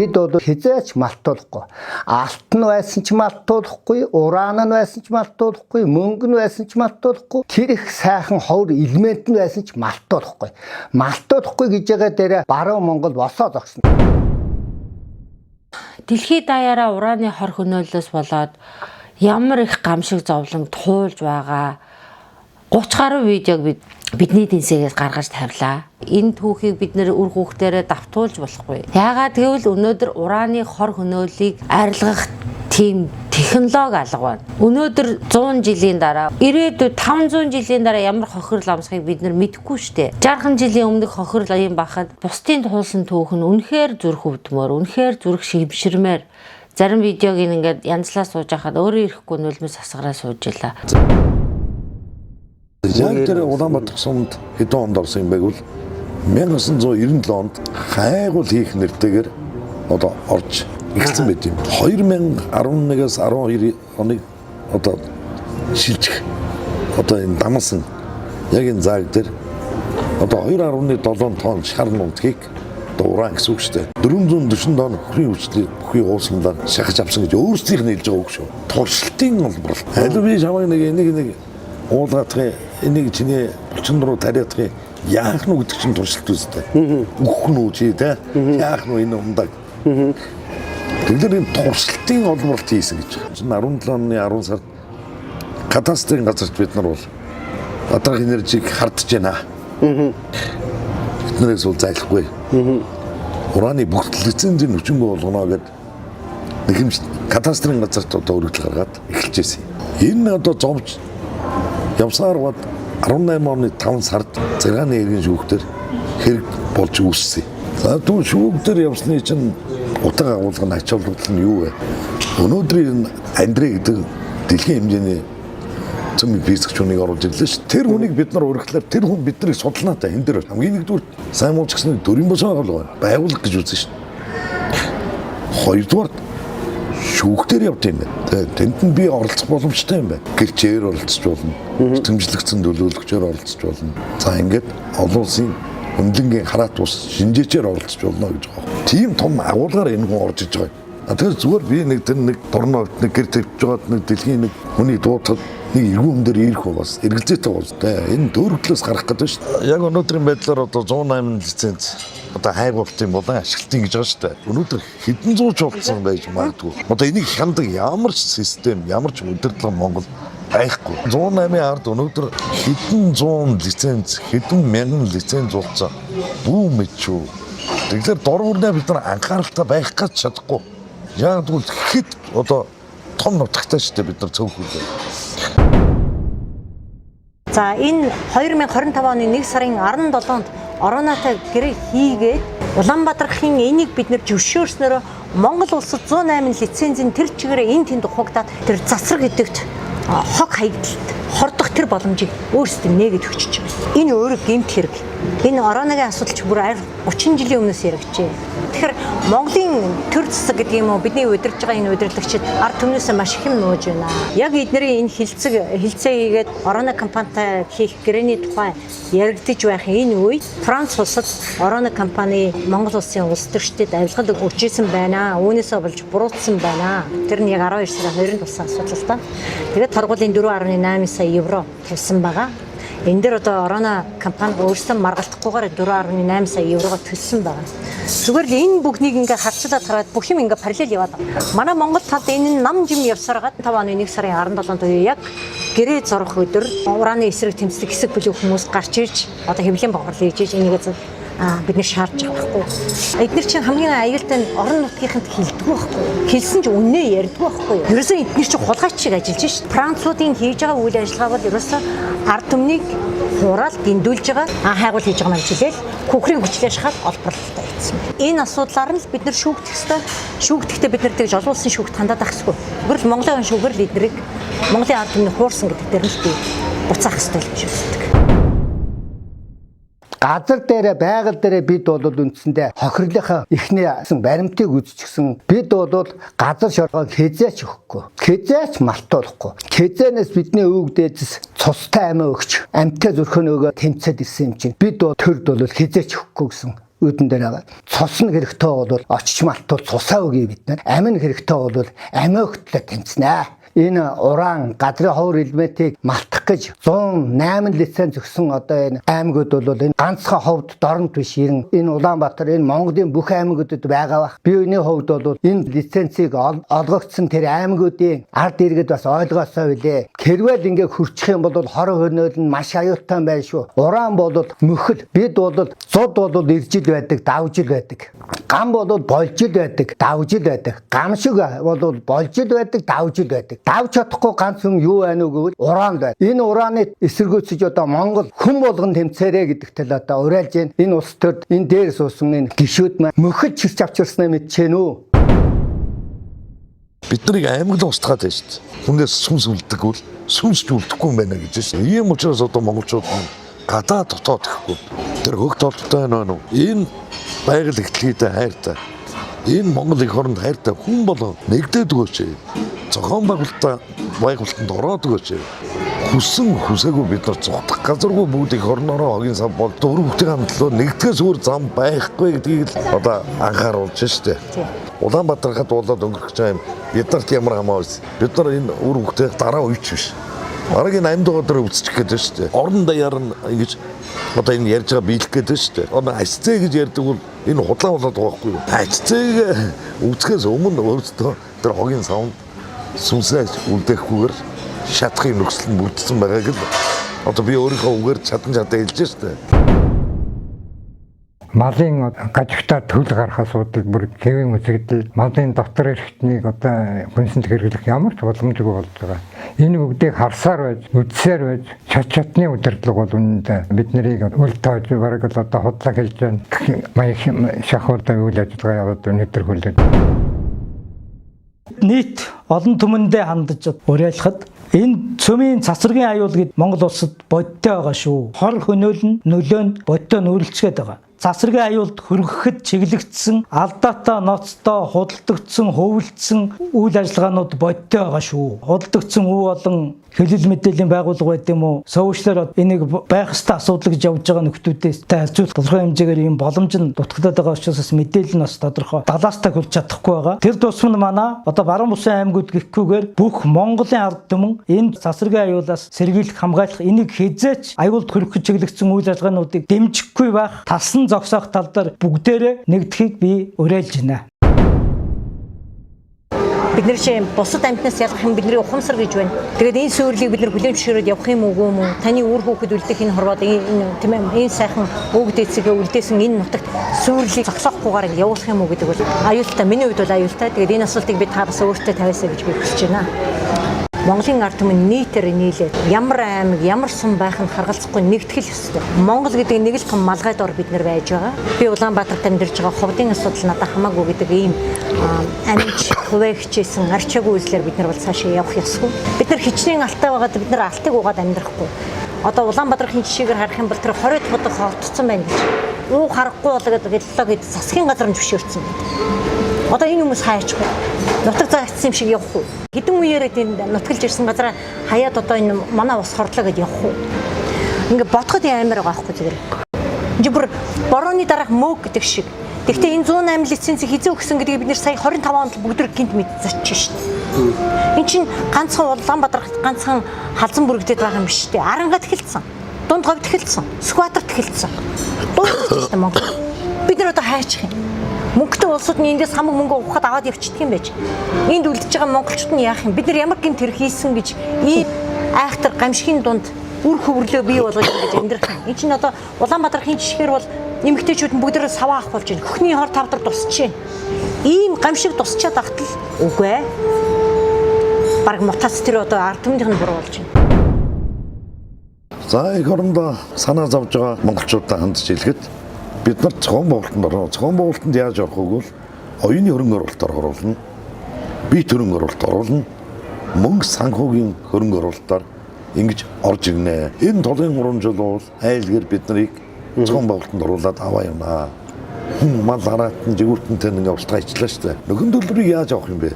Бид бол хэзээ ч малтуулахгүй. Алт нь байсан ч малтуулахгүй, уран нь байсан ч малтуулахгүй, мөнгө нь байсан ч малтуулахгүй, тэр их сайхан ховор элемент нь байсан ч малтуулахгүй. Малтуулахгүй гэж байгаа дээр баруун Монгол босоо зогсно. Дэлхийд даяараа ураны хор хөнөөллөөс болоод ямар их гамшиг зовлон туулж байгаа 30 гаруй видеог бид бидний тэнсэгээс гаргаж тавилаа. Энэ түүхийг бид нэр үр хүүхдээрээ давтуулж болохгүй. Яагаад гэвэл өнөөдөр ураны хор хөнөөллийг арилгах тийм технологи алга байна. Өнөөдөр 100 жилийн дараа, ирээдүйд 500 жилийн дараа ямар хохирол амсахыг бид нар мэдэхгүй штэ. 60 жилийн өмнөх хохирол юм бахад бусдын туулсан түүх нь үнэхээр зүрх өвдмөр, үнэхээр зүрх шимширмээр. Зарим видеог ингээд янзлаа сууж байхад өөрөө ирэхгүй нулимс асгараа сууж илаа. Яг тэр Улаанбаатар сумд хэдэн онд орсон юм бэ гэвэл 1997 онд хайгуул хийх нэртэйгээр одоо орж эхэлсэн байт юм. 2011-ээс 12 оныг одоо шилжих одоо энэ дамсан яг энэ зааг дээр одоо 2.7 тонн шар нутгийг одоо уран гэсэн үг шүү дээ. 440 тонн хөрийн хүчлийг бүхий ууламжлаар шахаж авсан гэж өөрсдийнх нь хэлж байгаа үг шүү. Туршилтын олборлол. Аль би чамайг нэг энийг нэг уулгаадахын энийг чиний булчин руу тариадахын яах нь гэдэг чинь туршилт үстэй. Үхэх нь үү чи те? Яах нь энэ умдаг. Тэгэхээр энэ туршилтын олборлолт хийсэн гэж. 17 оны 10 сард кадастрын газарт бид нар бол гадрах энержиг хардж байна. Биднээс бол зайлахгүй. Ураны бүх лицензийн хүчингү болгоно гэд нэг юм кадастрын газарт одоо өргөдөл гаргаад эхэлж байсан. Энэ одоо зовж явсаар бод 18 оны 5 сард Зэргааны иргэн шүүхтэр хэрэг болж үүссэн. За тэгвэл шүүхтэр явсны чинь утга агуулга нь ач холбогдол нь юу вэ? Өнөөдрийн энэ Андрей гэдэг дэлхийн хэмжээний цөм физикч хүнийг оруулж ирлээ шүү. Тэр хүнийг бид нар урихлаар тэр хүн биднийг судлаа та энэ дээр хамгийн нэгдүгээр сайн мууч гэсэн төрийн бос байгууллага байна. Байгууллага гэж үзсэн шүү. Хоёрдугаар шүүхтэр явд юм байна. Тэгээ тэнд нь би оролцох боломжтой юм байна. Гэрчээр оролцож болно. Сэтгэмжлэгдсэн төлөөлөгчөөр оролцож болно. За ингээд олон улсын хөндлөнгийн хараат ус шинжээчээр оролцож болно гэж байгаа. Тийм том агуулгаар энэ хүн орж иж байгаа юм. Тэгэхээр зүгээр би нэг тэр нэг дорноо нэг гэр тавьж байгаад нэг дэлхийн нэг хүний дуудахад нэг эргүүн хүн дээр ирэх бас эргэлзээтэй бас тэ энэ төөрөгдлөөс гарах гэдэг шүү дээ. Яг өнөөдрийн байдлаар одоо 108 лиценз одоо хайгуултын болон ашиглалтын гэж байгаа шүү дээ. Өнөөдөр хэдэн зуун ч болцсон байж магадгүй. Одоо энийг хяндаг ямар ч систем, ямар ч удирдлага Монгол байхгүй. 108-ын ард өнөөдөр хэдэн зуун лиценз, хэдэн мянган лиценз болсон. Бүү мэдчүү. Тэгэхээр дор бүрнээ бид нар анхааралтай байх гэж чадахгүй. Яг тэгвэл хэд одоо том нутагтай шүү дээ бид нар цөөхөлөө. За энэ 2025 оны 1 сарын 17-нд Оронатай гэрээ хийгээд Улаанбаатарын энийг бид нэр зөвшөөрснөөрөө Монгол улсад 108 лицензийн тэр чигээрээ энэ тэнд ухагдаад тэр засраг гэдэгт хог хаягдалт хордох тэр боломжийг өөрсдөө нээгээд өгчөж байгаа. Энэ өөрөө гэмт хэрэг. Энэ Оронагийн асуудал ч бүр 30 жилийн өмнөөс яригджээ. Тэгэхээр Монголын төр засаг гэдэг юм уу бидний удирж байгаа энэ удирдлагчид ард түмнээсээ маш их юм нууж байна. Яг эднэрийн энэ хилцээ хийгээд Орона компанитай хийх гэрээний тухай яригдж байх энэ үед Франц улсад Орона компани Монгол улсын улс төрчдөд авилгал өгчээсэн байна. Үүнээсээ болж буруутсан байна. Тэр нь яг 12 сарын 2-нд болсон асуудал л та. Тэгээд торгуулийн 4.8 сая евро тавьсан байгаа. Энэ дээр одоо Орона компани өөрсдөө маргалтахгүйгээр 4.8 сая еврого төлсөн байгаа. Зүгээр л энэ бүхнийг ингээ харцуулаад хараад бүх юм ингээ параллел яваад байгаа. Манай Монгол талд энэ нам жим явсараад 5 оны 1 сарын 17-нд буюу яг гэрээ зурх өдөр ураны эсрэг тэмцдэг хэсэг бүлэг хүмүүс гарч ирж одоо хэвлэлийн бохирол хийж иж энийг бид нэр шаардж байгаа байхгүй. Эднэр чинь хамгийн аюултай нь орон нутгийнханд хилдэггүй байхгүй. Хэлсэн ч үннээ ярьдгүй байхгүй. Ерөөсөө эднэр чинь хулгайч шиг ажиллаж шít. Француудын хийж байгаа үйл ажиллагаа бол ерөөсөө ард түмнийг хураал гиндүүлж байгаа. Хайгуул хийж байгаа юм жилээл күхрийн хүчлээ шахаад олборлолтой хийсэн. Энэ асуудлаар нь л бид нар шүүгдэх ёстой. Шүүгдэхдээ бид нар тэгж олон улсын шүүгт хандаад байх ёсгүй. Зүгээр л Монголын шүүгээр л эднэрийг Монголын ард түмний хуурсан гэдэг дээр нь л би буцаах ёстой л гэж үздэг. Газар дээрээ байгаль дээрээ бид бол үндсэндээ хохирлынхаа эхний баримтыг үзчихсэн. Бид бол газар шоргоо хезээч өгөхгүй. Хезээч малтуулахгүй. Хезээнээс бидний өвөг дээдэс цустай амиа өгч, амьтаа зүрхэн өгөө тэмцээд ирсэн юм чинь. Бид бол төрд бол хезээч өгөхгүй гэсэн үүдэн дээр байгаа. Цус нь хэрэгтэй бол очиж малтуул цусаа өгье бид нар. Амин хэрэгтэй бол амиа өгтлөө тэмцнэ. Энэ уран газрын ховор элементийг малтах гэж 108 лиценз өгсөн одоо энэ аймагуд бол энэ ганцхан ховд дорнод биш ирэн энэ Улаанбаатар энэ Монголын бүх аймагуудад байгаа бах. Би үүний хувьд бол энэ лицензийг олгогдсон тэр аймагуудын ард иргэд бас ойлгоосоо билээ. Хэрвэл ингээ хөрчих юм бол хор хөнөөл нь маш аюултай байна шүү. Уран бол мөхөл, бид бол зуд бол иржил байдаг, давжил байдаг. Гам бол болжил байдаг, давжил байдаг. Гам шиг бол болжил байдаг, давжил байдаг. Давж чадахгүй ганц юм юу байна уу гэвэл уран байна. Энэ ураны эсэргүүцэж одоо Монгол хүн болгон тэмцээрэ гэдэг тал одоо уриалж байна. Энэ улс төрд энэ дээр суусан энэ гишүүд маань мөхөл чирч авчирснаа мэдчихээн үү? Бид нарыг аймаглан устгаад байна шүү дээ. Хүнээс сүнс үлддэг бол сүнс ч үлдэхгүй юм байна гэж шээ. Ийм учраас одоо монголчууд нь гадаа дотоод гэхгүй. Тэр хөх толботой байна уу? Энэ байгаль ихтлгийдээ хайртай. Энэ Монгол эх оронд хайртай хүн болон нэгдээд өгөөч. Зохион байгуулалтаа байгуулалтанд ороод өгөөч. Хүссэн хүсээгүй бид нар зугтах газаргүй бүгд эх орноороо хогийн сав бол дөрөв хүүхдийн хамтлаа нэгдгээс өөр зам байхгүй гэдгийг л одоо анхааруулж штэ. Улаанбаатархад болоод өнгөрөх гэж байгаа юм бид нарт ямар хамаа вэ? Бид нар энэ үр хөвгтэй дараа үеч биш. Бараг энэ амьд байгаа дээр үсчих гээд байна шүү дээ. Орон даяар нь ингэж одоо энэ ярьж байгаа биелэх гээд байна шүү дээ. Одоо ачцээ гэж ярьдаг бол энэ худлаа болоод байгаа байхгүй юу? Ачцээг үсгэхээс өмнө өөрсдөө тэр хогийн савнд сүнсээ үлдээхгүйгээр шатахын нөхцөл нь бүрдсэн байгааг л одоо би өөрийнхөө үгээр чадан чадаа хэлж шүү дээ. Малын гажигтаа төл гарах асуудал бүр хэвийн үзэгдэл, малын дотор эрхтнийг одоо хүнсэнд хэрэглэх ямар ч боломжгүй болж байгаа. Энэ бүгдийг харсаар байж, үзсээр байж, чат чатны удирдлага бол үнэндээ бид нарыг үл тоож бараг л одоо худлаа хэлж байна. Маяг шахуудаа үйл ажиллагаа яваад өнөөдөр хүлээд. Нийт олон түмэндээ хандаж уриалхад энэ цөмийн цацрагийн аюул гэд Монгол улсад бодтой байгаа шүү. Хор хөнөөл нь нөлөө нь бодтой нүүрлцгээд байгаа. Цацрагийн аюулд хөргөхөд чиглэгдсэн алдаатай ноцтой худалдагдсан хөвлөдсөн үйл ажиллагаанууд бодтой байгаа шүү. Худалдагдсан үе болон хэвлэл мэдээллийн байгууллага байд юм уу? Сошиалаар энийг байх ёстой асуудал гэж явж байгаа нөхдүүдээс харьцуулах тодорхой хэмжээгээр ийм боломж нь дутагдаад байгаа учраас бас мэдээлэл нь бас тодорхой далаастай хөлж чадахгүй байгаа. Тэр тусам нь манай одоо баруун бусын аймагуд гэхгүйгээр бүх Монголын ард түмэн энэ цацрагийн аюулаас сэргийлэх хамгаалах энийг хизээч аюулд хөргөх чиглэгдсэн үйл ажиллагаануудыг дэмжихгүй байх талсан зогсоох тал дээр бүгдээрээ нэгдэхийг би уриалж байна. Бид нар чинь бусад амьтнаас ялгах юм бидний ухамсар гэж байна. Тэгээд энэ сүйрлийг бид нар хүлээн зөвшөөрөөд явах юм уугүй юм уу? Таны үр хүүхэд үлдэх энэ хорвоод энэ тийм ээ энэ сайхан өвөг дээдсэгээ үлдээсэн энэ нутагт сүйрлийг зогсоохгүйгээр ингэ явуулах юм уу гэдэг бол аюултай. Миний хувьд бол аюултай. Тэгээд энэ асуултыг би та бас өөртөө тавиасаа гэж би хүсэж байна. Монголын ард түмэн нийтээр нийлээд ямар аймаг, ямар сум байх нь харгалзахгүй нэгтгэл ёстой. Монгол гэдэг нэг л том малгай дор бид нар байж байгаа. Би Улаанбаатарт амьдарч байгаа ховдын асуудал надад хамаагүй гэдэг ийм амж хуваа хичээсэн арчаагүй үзлээр бид нар бол цаашаа явах ёсгүй. Бид нар хичнээн алтай байгаад бид нар алтыг угаад амьдрахгүй. Одоо Улаанбаатарын жишээгээр харах юм бол тэр 20 худах холдсон байна гэж. Уу харахгүй болоод гэллөө гэд засгийн газар нь зөвшөөрсөн байна. Одоо энэ хүмүүс хаяачих вэ? Нутаг заагдсан юм шиг явах уу? Хэдэн үеэрээ тийм нутгалж ирсэн газараа хаяад одоо энэ манай ус хорлоо гэд явах уу? Ингээ бодоход амар байгаа байхгүй зүгээр. Энд бүр борооны дараах мөөг гэдэг шиг. Гэхдээ энэ 108 лицензийг хизээ өгсөн гэдгийг бид нэр сая 25 онд бүгд гинт мэдчихэж шин. Энд чинь ганцхан Улаанбаатар ганцхан халзан бүрэгдээд байгаа юм биш үү? Арангад эхэлсэн. Дунд говьд эхэлсэн. Сүхбаатарт эхэлсэн. Дууссан шүү дээ Монгол. Бид нар одоо хайчих юм. Мөнгөтэй улсууд нь эндээс хамаг мөнгө ухаад аваад явчихдаг юм байж. Энд үлдэж байгаа монголчууд нь яах юм? Бид нар ямар гэмт хэрэг хийсэн гэж ийм айхтар гамшигын дунд үр хөврлөө бий болгож ингэж амьдрах юм. Энд чинь одоо Улаанбаатарын жишгээр бол эмэгтэйчүүд нь бүгдээрээ саваа авах болж байна. Хөхний хор тавдар тусч байна. Ийм гамшиг тусчаад ахтал үгүй ээ. Бараг мутац тэр одоо ард түмнийх нь буруу болж байна. За эх орондоо санаа зовж байгаа монголчуудаа хандж хэлэхэд бид нар зохион байгуулалтанд орно. Зохион байгуулалтанд яаж орох вэ гэвэл оюуны хөрөнгө оруулалтаар оруулна. Биет хөрөнгө оруулалт оруулна. Мөнгө санхүүгийн хөрөнгө оруулалтаар ингэж орж ирнэ. Энэ толгойн 3 жил бол айлгэр бид нарыг зохион байгуулалтанд оруулаад аваа явнаа. Хүн мал араатан жигүүртэнтэй ингээ устгаа ичлээ шүү дээ. Нөхөн төлбөрийг яаж авах юм бэ?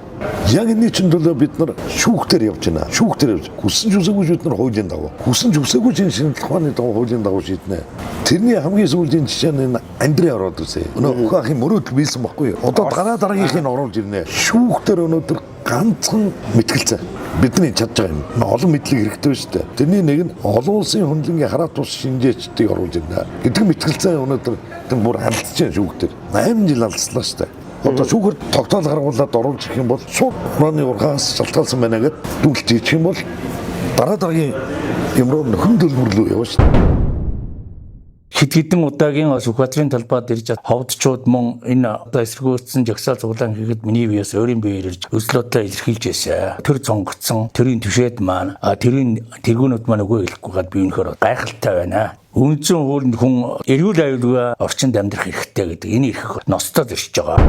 Яг энэ чинь төлөө бид нар шүүхтэр явж байна. Шүүхтэр явж. Хүссэн ч үсээгүй бид нар хуулийн дагуу. Хүссэн ч үсээгүй чинь шинжлэх ухааны дагуу хуулийн дагуу шийднэ. Тэрний хамгийн сүүлийн жишээ нь энэ Андрей ороод ирсэн. Өнөө өхөө ахын мөрөөдөл биелсэн баггүй юу? Одоо дараа дараагийнхыг оруулж ирнэ. Шүүхтэр өнөөдөр ганцхан мэтгэлцээ. Бидний чадж байгаа юм. Олон мэдлэг хэрэгтэй шүү дээ. Тэрний нэг нь олон улсын хөндлөнгийн хараат тус шинжээчдийг оруулж ирнэ. Гэдэг мэтгэлцээ өнөөдөр тэр бүр алдчихж байна шүүхтэр. 8 жил алдслаа шүү дээ. Одоо шүүхэр тогтоол гаргуулад оруулж ирэх юм бол шууд хурааны ургаас шалтгаалсан байна гэд дүлж ичих юм бол дараа дараагийн юм руу нөхөн төлбөр рүү явна шүү дээ. Хэд хэдэн удаагийн Сүхбаатарын талбайд ирж ховдчууд мөн энэ одоо эсэргүүцсэн жагсаал цуглаан хийхэд миний биеэс өөрийн биеэр ирж үзэл бодлоо илэрхийлж байсан. Тэр цонгоцсон, тэрийн түшээд маань, тэрийн тэргүүнүүд маань үгүй хэлэхгүй гад би үнэхээр гайхалтай байна. Үнцэн хөрөнд хүн эрүүл аюулгүй орчинд амьдрах эрхтэй гэдэг энэ эрх ноцтой зөрчиж байгаа.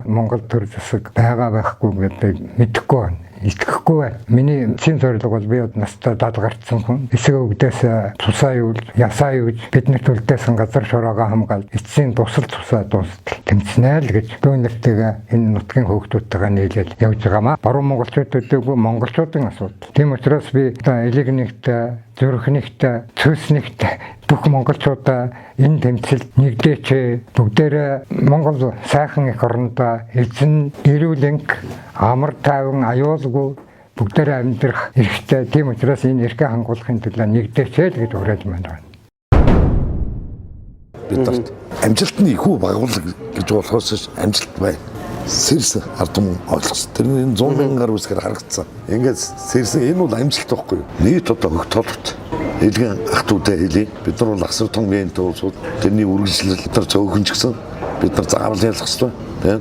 Монгол төр засаг байгаа байхгүй гэдэг мэдэхгүй байна. Итгэхгүй байна. Миний эцсийн зорилго бол би настай 70 гарцсан хүн. Эсэг өвдөөс тусаа юул, ясаа юуж биднэрт үлдээсэн газар шороогоо хамгаалж эцсийн тусал тусаа дуустал тэмцнэ л гэж дүүнэртэйгээ энэ нутгийн хөөгдүүдтэйгээ нийлээд явж байгаамаа. Баруун монголчууд төдийгүй монголчуудын асуудал. Тийм учраас би одоо элэг нэгтэй, зүрх нэгтэй, цөс нэгтэй бүх монголчуудаа энэ тэмцэлд нэгдээч, бүгдээрээ Монгол сайхан эх орондоо эзэн эрүүл энх амар тайван аюулгүй бүгдээрээ амьдрах эрхтэй. Тийм учраас энэ эрхээ хангуулахын төлөө нэгдээч л гэж уриалж байна. Бид нарт амжилт нь их үү багвал гэж болохоос амжилт байна. Сэрсэн ард түмэн ойлгосон. Тэр нь энэ 100 мянган гаруй үсгээр харагдсан. Ингээд сэрсэн энэ бол амжилт байхгүй юу? Нийт одоо хөх толгот элгэн ах дүүтэй хэлье. Бид нар бол асар том гэнтэй улсууд тэрний үргэлжлэл бид нар цөөхөн ч гэсэн бид нар заавал ялах ёстой. Тийм.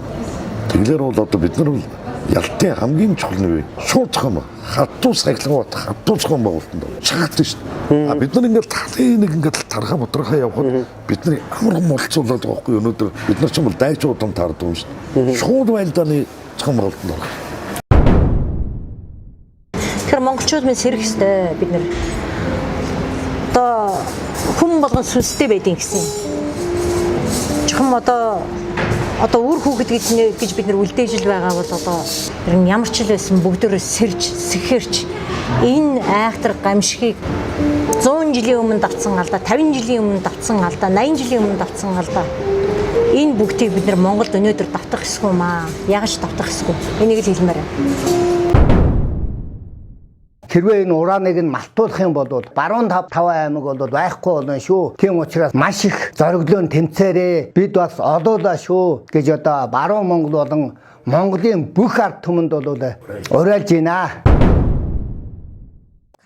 Тэглэр бол одоо бид нар бол ялтын хамгийн чухал нь юу? Шууд зохион баг. Хатуу сахилган бат, хатуу зохион байгуулалтанд чагтсан шүү дээ. А бид нар ингээд талын нэг ингээд тархаа бодрохоо явхад бид нар амар мулцуулаад байгаа байхгүй юу? Өнөөдөр бид нар ч юм бол дайчуудан таардаг юм шүү дээ. Шууд байлдааны зохион байгуулалтанд орох. Тэгэхээр монголчууд минь сэрэх ёстой бид нар. Одоо хүн болгон сүнстэй байдیں гэсэн. Чухам одоо үр хүүхэд гэж бид нар үлдээж л байгаа бол одоо ер нь ямар ч л байсан бүгдөө сэрж сэхэрч энэ айхтар гамшигыг 100 жилийн өмнө давтсан алдаа, 50 жилийн өмнө давтсан алдаа, 80 жилийн өмнө давтсан алдаа. Энэ бүгдийг бид нар Монголд өнөөдөр давтах ёсгүй маа. Ягаж давтах ёсгүй. Энийг л хэлмээр байна. Хэрвээ энэ урааныг нь малтуулах юм бол баруун 5 аймаг бол байхгүй болно шүү. Тийм учраас маш их зориглоон тэмцээрээ бид бас олоолаа шүү гэж одоо баруун Монгол болон Монголын бүх ард түмэнд бол уриалж байна.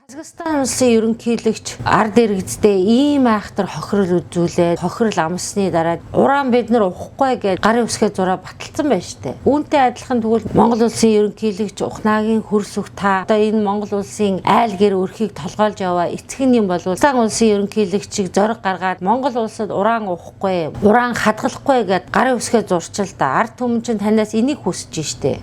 Казахстан улсын ерөнхийлөгч ард иргэдтэй ийм айхтар хохирол үзүүлээд хохирол амссны дараа уран бид нар ухахгүй гэж гарын үсгээ зураа баталсан байж тээ. Үүнтэй адилхан тэгвэл Монгол улсын ерөнхийлөгч Ухнаагийн хөрс өг та одоо энэ Монгол улсын айл гэр өрхийг толгойлж яваа эцэг нь юм бол Казахстан улсын ерөнхийлөгчийг зориг гаргаад Монгол улсад уран ухахгүй, уран хадгалахгүй гэд гарын үсгээ зурчил та. Ард түмэн чинь танаас энийг хүсэж штэ.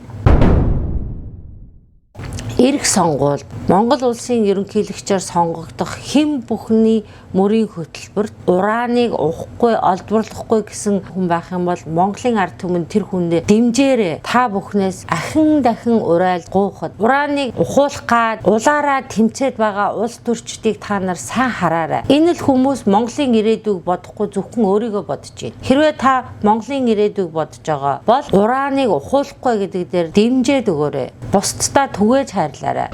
Эрх сонгуульд Монгол улсын ерөнхийлөгчөөр сонгогдох хэн бүхний мөрийн хөтөлбөрт урааныг ухахгүй, олдворлохгүй гэсэн хүн байх юм бол Монголын ард түмэн тэр хүнээ дэмжээрэй. Та бүхнээс ахин дахин уриал гуйхад урааныг ухуулах гад улаараа тэмцээд байгаа улс төрчдийг та нар сайн хараарай. Энэ л хүмүүс Монголын ирээдүйг бодохгүй зөвхөн өөрийгөө бодож байна. Хэрвээ та Монголын ирээдүйг бодож байгаа бол урааныг ухуулахгүй гэдэг дээр дэмжээд өгөөрэй. Бусдаа түгээж хайрлаарай.